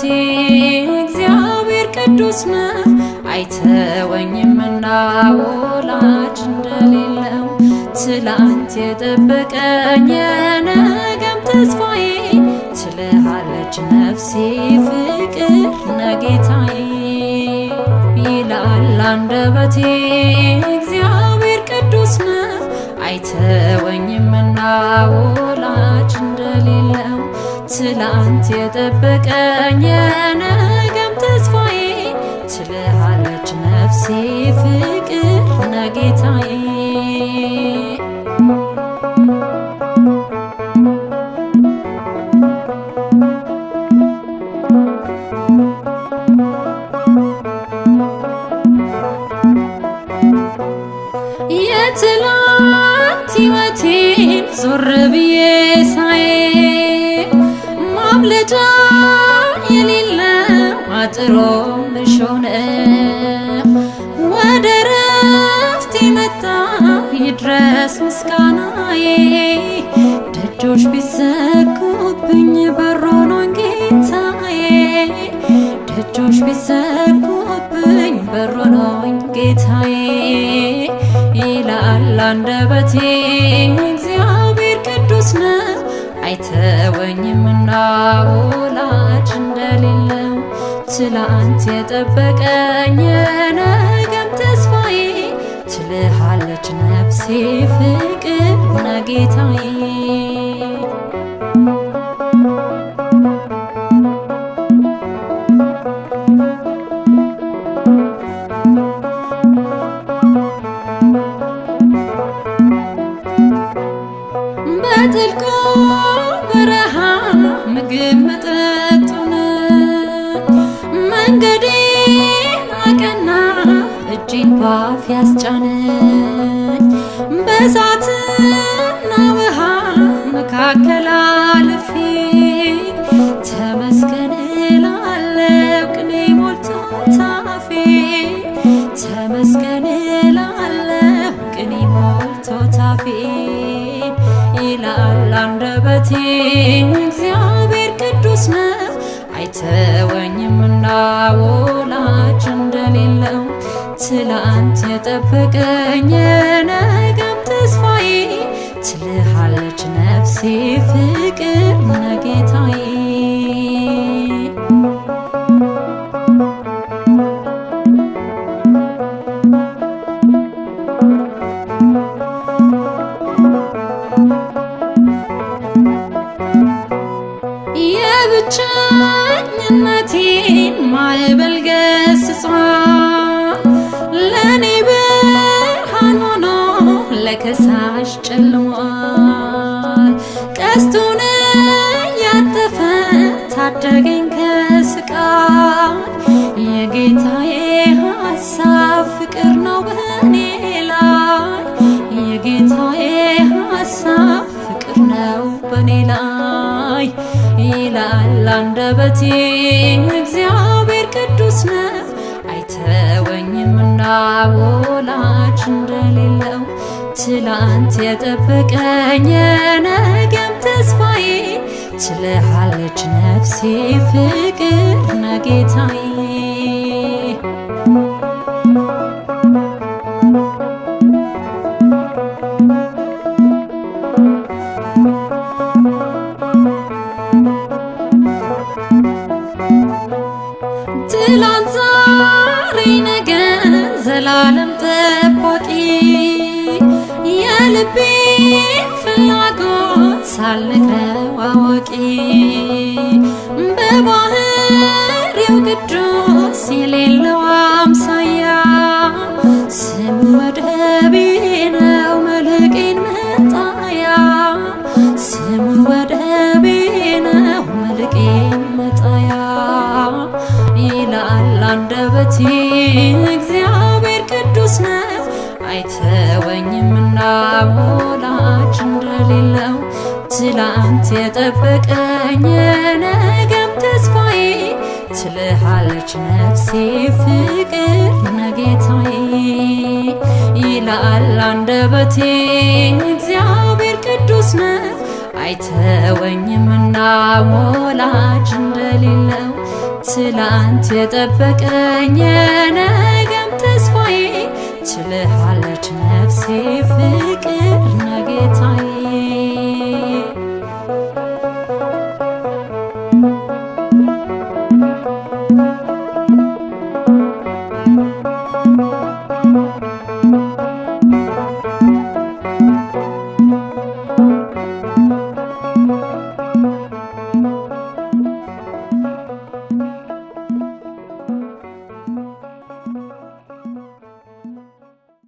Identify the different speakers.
Speaker 1: አንደበቴ እግዚአብሔር ቅዱስ ነው አይተወኝምና ወላጅ እንደሌለው ትላንት የጠበቀኝ የነገም ተስፋዬ ትልሃለች ነፍሴ ፍቅር ነህ ጌታዬ ይላል አንደበቴ እግዚአብሔር ቅዱስ ነው አይተወኝምና ወላጅ እንደሌለው ትላንት የጠበቀኝ የነገም ተስፋዬ ትልሃለች ነፍሴ ፍቅር ነህ ጌታዬ። የትላንት ሕይወቴን ዞር ብዬ ሳይ ማምለጫ የሌለው አጥሮ ምሾነ ወደ ረፍት የመጣ ይድረስ ምስጋናዬ ደጆች ቢዘጉብኝ በር ሆኖኝ ጌታዬ ደጆች ቢዘጉብኝ በር ሆኖኝ ጌታዬ ይላል አንደበቴ እግዚአብሔር ቅዱስ ነው አይተወኝምና ወላጅ እንደሌለው ትላንት የጠበቀኝ የነገም ተስፋዬ ትልሃለች ነፍሴ ፍቅር ነህ ጌታዬ። በጥልቁ በረሃ ምግብ መጠጡን መንገዴን አቀና እጄን ባፍ ያስጫነኝ በእሳትና ውሃ መካከል አልፌ ተመስገን እላለሁ ቅኔ ሞልቶ ታፌ ተመስገን እላለሁ ቅኔ ሞልቶ ታፌ ይላል አንደበቴ እግዚአብሔር ቅዱስ ነው አይተወኝምና ወላጅ እንደሌለው ትላንት የጠበቀኝ የነገም ተስፋዬ ትልሃለች ነፍሴ ፍቅር ነህ ጌታዬ። የብቸኝነቴን ማዕበል ገስጿል ለኔ ብርሃን ሆኖ ለከሳሽ ጨልሟል ቀስቱን ያጠፈ ታደገኝ ከስቃይ የጌታዬ ሐሳብ ፍቅር ነው በኔ ላይ የጌታዬ ሐሳብ ፍቅር ነው በኔ ላይ ይላል አንደበቴ እግዚአብሔር ቅዱስ ነው አይተወኝምና ወላጅ እንደሌለው ትላንት የጠበቀኝ የነገም ተስፋዬ ትልሃለች ነፍሴ ፍቅር ነህ ጌታዬ። ትላንት ዛሬ ነገ ዘላለም ጠባቂ የልቤን ፍላጎት ሳልነግረው አዋቂ በባህሪው ቅዱስ የሌለው አምሳያ ስሙ ወደቤ ነው መልሕቄን መጣያ ስሙ ወደቤ ነው መልሕቄን መጣያ ይላል አንደበቴ እግዚአብሔር ቅዱስ ነው አይተወኝምና ወላጅ እንደሌለው ትላንት የጠበቀኝ የነገም ተስፋዬ ትልሃለች ነፍሴ ፍቅር ነህ ጌታዬ ይላል አንደበቴ እግዚአብሔር ቅዱስ ነው አይተወኝምና ወላጅ እንደሌለው ትላንት የጠበቀኝ የነገም ተስፋዬ፣ ችልሃለች ነፍሴ ፍቅር ነጌታዬ።